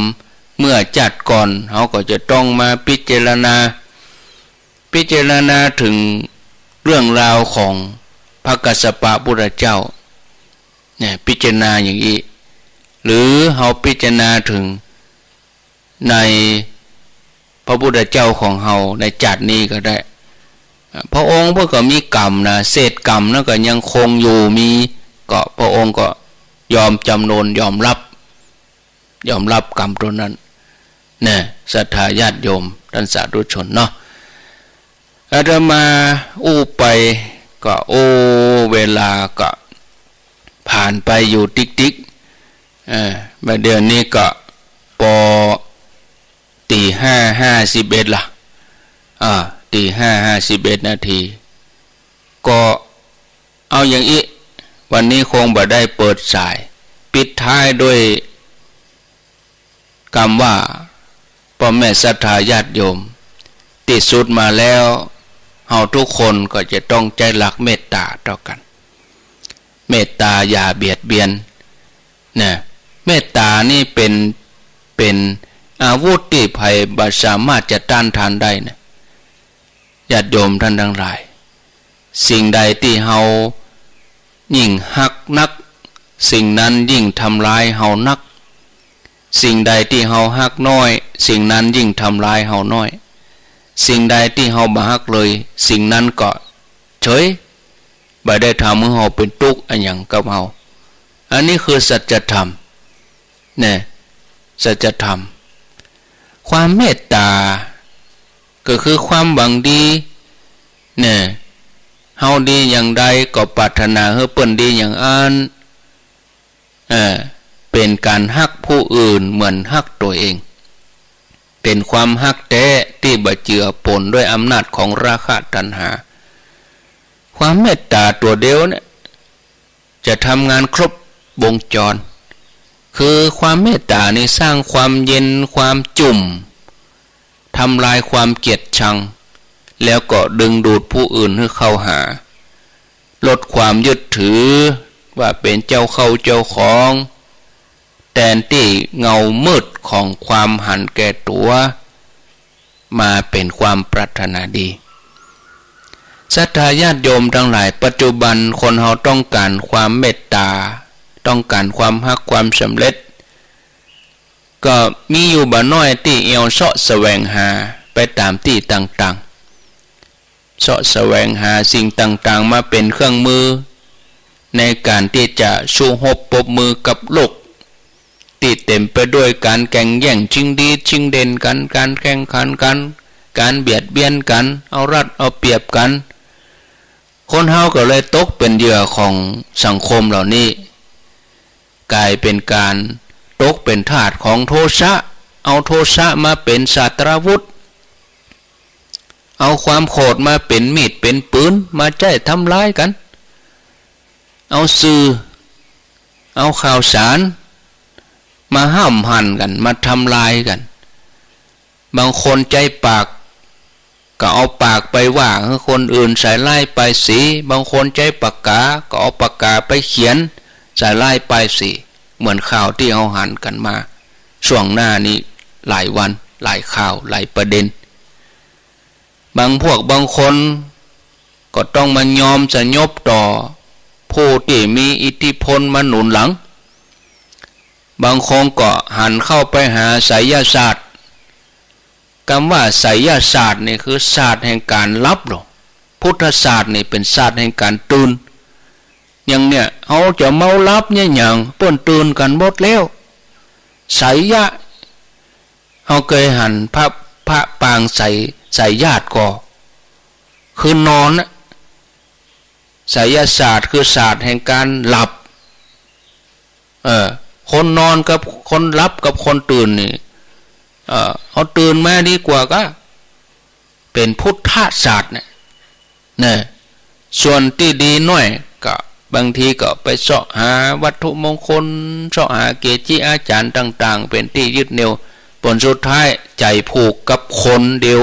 เมื่อจาติก่อน เฮาก็จะต้องมาพิจารณา พิจารณาเถิงเรื่องราวของพระกัสสปะพุทธเจ้า เนี่ย พิจารณาอย่างอี้ หรือเฮาพิจารณาเถิง ในพระพุทธเจ้าของเฮาในจาตินี้ก็ได้ พระองค์เปิ้นก็มีกรรมนะ เศษกรรมนั้นก็ยังคงอยู่มี ก็พระองค์ก็ยอมจำนน ยอมรับ ยอมรับกรรมตั๋วนั้น แน่ ศรัทธาญาติโยม ต้านสาธุชนเนาะ อาตมาอู้ไปก็ โอ้ เวลาก็ผ่านไปอยู่ติ๊กๆ เออ บ่าเดี่ยวนี้ก็ปอ ตี๋ห้าห้าสิบเอ็ดละ อ่า ตี๋ห้าห้าสิบเอ็ดนาที ก็เอาอย่างอี้ วันนี้คงบ่ได้เปิดสาย ปิดท้ายด้วยกำว่า ป้อแม่ศรัทธาญาติโยม ตี้สุดมาแล้ว เฮาทุกคนก็จะต้องใจ๊หลักเมตต๋าต่อกั๋น เมตต๋าอย่าเบียดเบียน นะ เมตต๋านี่เป๋น เป๋นอาวุธตี้ใผบ่สามารถจะต้านทานได้นะ ญาติโยมต้านตังหลาย สิ่งใดตี้เฮายิ่งฮักนัก สิ่งนั้นยิ่งทำร้ายเฮานัก สิ่งใดตี้เฮาฮักน้อย สิ่งนั้นยิ่งทำร้ายเฮาน้อย สิ่งใดตี้เฮาบ่ฮักเลย สิ่งนั้นก็เฉย บ่ได้ทำหื้อเฮาเป๋นตุ๊กอะหยังกับเฮา อันนี้คือสัจธรรม แน่ สัจธรรม ความเมตต๋า ก็คือความหวังดี แน่ เฮาดีอย่างใดก็ปรารถนาหื้อเปิ้นดีอย่างอั้น เออ เป๋นก๋านฮักผู้อื่นเหมือนฮักตั๋วเอง เป๋นความฮักแต๊ตี้บ่เจือปนด้วยอำนาจของราคะตัณหา ความเมตต๋าตั๋วเดียวเนี่ย จะทำงานครบวงจร คือความเมตต๋านี่สร้างความเย็น ความจุ่ม ทำลายความเกลียดชัง แล้วก็ดึงดูดผู้อื่นหื้อเข้าหา ลดความยึดถือว่าเป๋นเจ้าเข้าเจ้าของ แตนตี้เงามืดของความหันแก่ตั๋ว มาเป๋นความปรารถนาดี ศรัทธาญาติโยมตังหลาย ปัจจุบันคนเฮาต้องก๋านความเมตต๋า ต้องก๋านความฮักความสำเร็จ ก็มีอยู่บ่น้อยตี้แอ่วเซาะแสวงหาไปต๋ามตี้ต่างๆ เซาะแสวงหาสิ่งต่างๆ มาเป๋นเครื่องมือ ในก๋านตี้จะสู้ฮบปบมือกับโลก ตี้เต๋มไปด้วยก๋านแก่งแย่ง ชิงดีชิงเด่นกั๋น ก๋านแข่งขันกั๋น ก๋านเบียดเบียนกั๋น เอารัดเอาเปรียบกั๋น คนเฮาก็เลยตกเป๋นเหยื่อของสังคมเหล่านี้ ก๋ายเป๋นก๋านตกเป๋นทาสของโทสะ เอาโทสะมาเป๋นศาสตราวุธ เอาความโขดมาเป๋นมีดเป๋นปืน มาใจ๊ทำร้ายกั๋น เอาสื่อ เอาข่าวสาร มาห้ำหั่นกั๋น มาทำลายกั๋น บางคนใจ๊ปาก ก็เอาปากไปว่าหื้อคนอื่นใส่ร้ายป้ายสี บางคนใจ๊ปากก๋า ก็เอาปากก๋าไปเขียนใส่ร้ายป้ายสี เหมือนข่าวตี้เฮาหันกั๋นมา ช่วงหน้านี้หลายวัน หลายข่าว หลายประเด็น บางพวกบางคนก็ต้องมายอมสยบต่อผู้ตี้มีอิทธิพลมาหนุนหลัง บางคนก็หันเข้าไปหาไสยศาสตร์ กำว่าไสยศาสตร์นี่คือศาสตร์แห่งก๋านหลับลอ พุทธศาสตร์นี่เป๋นศาสตร์แห่งก๋านตื่น อย่างเนี่ย เฮาจะเมาหลับเนี่ยหยัง เปิ้นตื่นกั๋นหมดแล้ว ไสยะ เฮาเกยหันพระ พระปางไสย ไสยศาสตร์ก่อ คือนอนนะ ไสยศาสตร์คือศาสตร์แห่งก๋านหลับ เออ คนนอนกับคนหลับกับคนตื่นนี่ เออ เอาตื่นมาดีกว่าก๊ะ เป๋นพุทธศาสตร์เนี่ย แน่ ส่วนตี้ดีหน้อยก็บางทีก็ไปเซาะหาวัตถุมงคล เซาะหาเกจิอาจ๋ารย์ต่างๆ เป๋นตี้ยึดเหนี่ยว ผลสุดท้ายใจ๋ผูกกับคนเดียว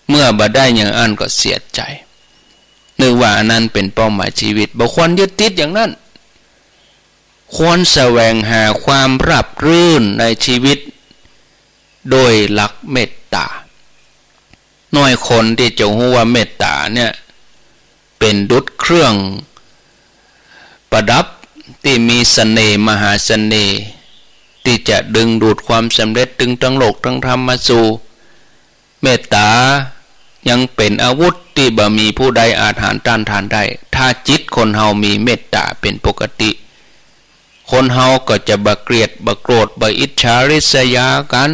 เมื่อบ่ได้อย่างอั้นก็เสียใจ๋ นึกว่าอันนั้นเป๋นเป้าหมายชีวิต บ่ควรยึดติดอย่างนั้น ควรแสวงหาความราบรื่นในชีวิต โดยหลักเมตต๋า น้อยคนตี้จะฮู้ว่าเมตต๋าเนี่ย เป๋นดุจเครื่องประดับตี้มีเสน่ห์มหาเสน่ห์ ตี้จะดึงดูดความสำเร็จตึงตังโลกตังธรรมมาสู่ เมตต๋ายังเป๋นอาวุธตี้บ่มีผู้ใดอาจหาญต้านทานได้ ถ้าจิตคนเฮามีเมตต๋าเป๋นปกติ คนเฮาก็จะบ่เกลียด บ่โกรธ บ่อิจฉาริษยากั๋น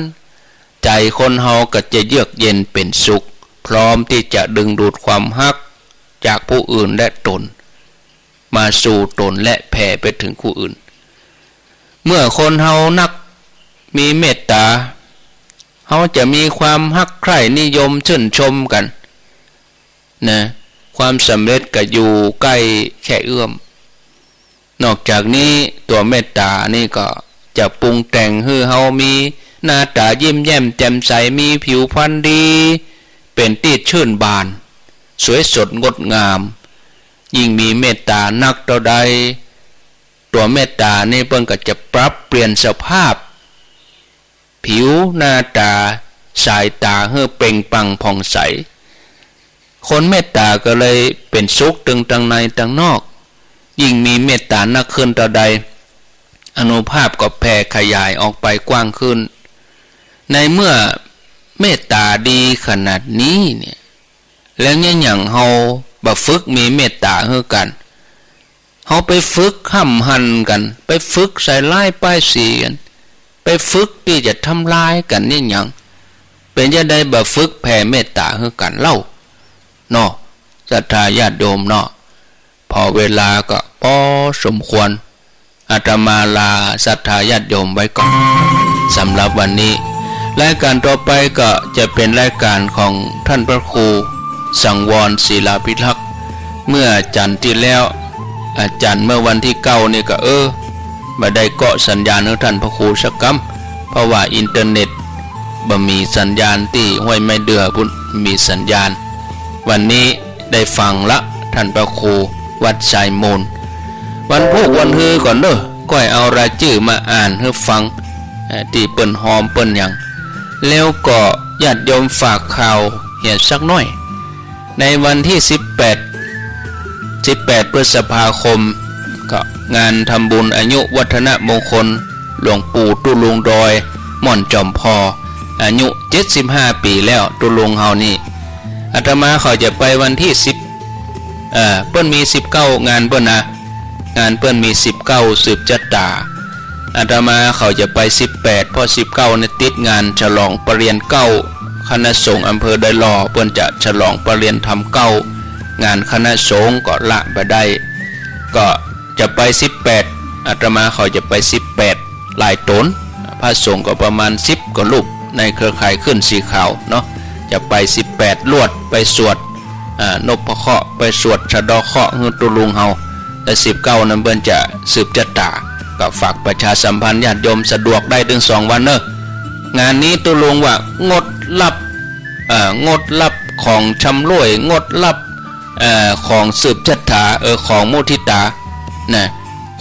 ใจ๋คนเฮาก็จะเยือกเย็นเป๋นสุข พร้อมตี้จะดึงดูดความฮักจากผู้อื่นและตน มาสู่ตนและแผ่ไปเถิงผู้อื่น เมื่อคนเฮานักมีเมตต๋า เฮาจะมีความฮักใคร่นิยมชื่นชมกั๋น นะ ความสำเร็จก็อยู่ใก้แค่เอื้อม นอกจากนี้ตั๋วเมตต๋านี่ก็จะปรุงแต่งหื้อเฮามีหน้าต๋ายิ้มแย้มแจ่มใส มีผิวพรรรณดี เป๋นตี้ชื่นบาน สวยสดงดงาม ยิ่งมีเมตต๋านักเต้าใด ตั๋วเมตต๋านี่เปิ้นก็จะปรับเปลี่ยนสภาพ ผิวหน้าต๋า สายต๋าหื้อเปล่งปลั่งผ่องใส คนเมตต๋าก็เลยเป๋นสุขตึงตังในตังนอก ยิ่งมีเมตต๋านักขึ้นเต้าใด อานุภาพก็แผ่ขยายออกไปกว้างขึ้น ในเมื่อเมตต๋าดีขนาดนี้เนี่ย แล้วเยียะหยังเฮาบ่ฝึกมีเมตต๋าหื้อกั๋น เฮาไปฝึกห้ำหั่นกั๋น ไปฝึกใส่ร้ายป้ายสีกั๋น ไปฝึกตี้จะทำลายกั๋นเยียะหยัง เป๋นจาใดบ่ฝึกแผ่เมตต๋าหื้อกั๋นเล่า เนาะ ศรัทธาญาติโยมเนาะ พอเวลาก็พอสมควร อาตมาลาศรัทธาญาติโยมไว้ก่อน สำหรับวันนี้ รายการต่อไปก็จะเป๋นรายการของท่านพระครูสังวรศิลาภิรักษ์ เมื่อจันทร์ตี้แล้ว อาจันทร์เมื่อวันตี้เก้านี่ก็ เออ บ่ได้เกาะสัญญาณหื้อท่านพระครูสักกำ เพราะว่าอินเทอร์เน็ตบ่มีสัญญาณ ตี้ห้วยไม้เดือปุ้นมีสัญญาณ วันนี้ได้ฟังละ ท่านพระครูวัดทรายมูล วันพูกวันฮือก่อนเน่อ ก้อยเอารายจื้อมาอ่านหื้อฟัง เอ่อ ตี้เปิ้นฮอมเปิ้นหยัง แล้วก็ญาติโยมฝากข่าวเหียสักหน้อย ในวันตี้สิบแปด สิบแปดพฤษภาคม ก็งานทำบุญอายุวัฒนมงคลหลวงปู่ตุ๊ลุงดอยม่อนจอมพอ อายุเจ็ดสิบห้าปี๋แล้ว ตุ๊ลุงเฮานี่ อาตมาเขาจะไปวันตี้สิบ เอ่อ เปิ้นมีสิบเก้างานเปิ้นนะ งานเปิ้นมีสิบเก้าสืบจะต๋า อาตมาเขาจะไปสิบแปด เพราะสิบเก้านี่ติดงานฉลองปะเรียนเก๊า คณะสงฆ์อำเภอดอยหล่อ เปิ้นจะฉลองปะเรียนธรรมเก๊า งานคณะสงฆ์ก็ละบ่ได้ ก็จะไปสิบแปด อาตมาเขาจะไปสิบแปด หลายต๋น พระสงฆ์ก็ประมาณสิบกว่ารูป ในเครือข่ายคลื่นสีขาวเนาะ จะไปสิบแปด ลวด ไปสวด อ่า นพเคราะห์ ไปสวดสะเดาะเคราะห์หื้อตุ๊ลุงเฮา และสิบเก้านั้นเปิ้นจะสืบจะต๋า ก็ฝากประชาสัมพันธ์ญาติโยม สะดวกได้ตึงสองวันเน่อ งานนี้ตุ๊ลุงว่างดฮับ เอ่อ งดฮับของชำร่วย งดฮับ เอ่อ ของสืบจะต๋า เออ ของมุทิตา นะ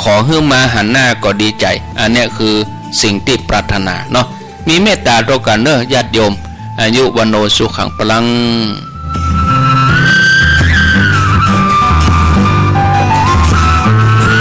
ขอหื้อมาหันหน้าก็ดีใจ๋ อันเนี้ยคือสิ่งตี้ปรารถนาเนาะ มีเมตต๋าต่อกั๋นเน่อ ญาติโยม อายุ วัณโณ สุขัง พลัง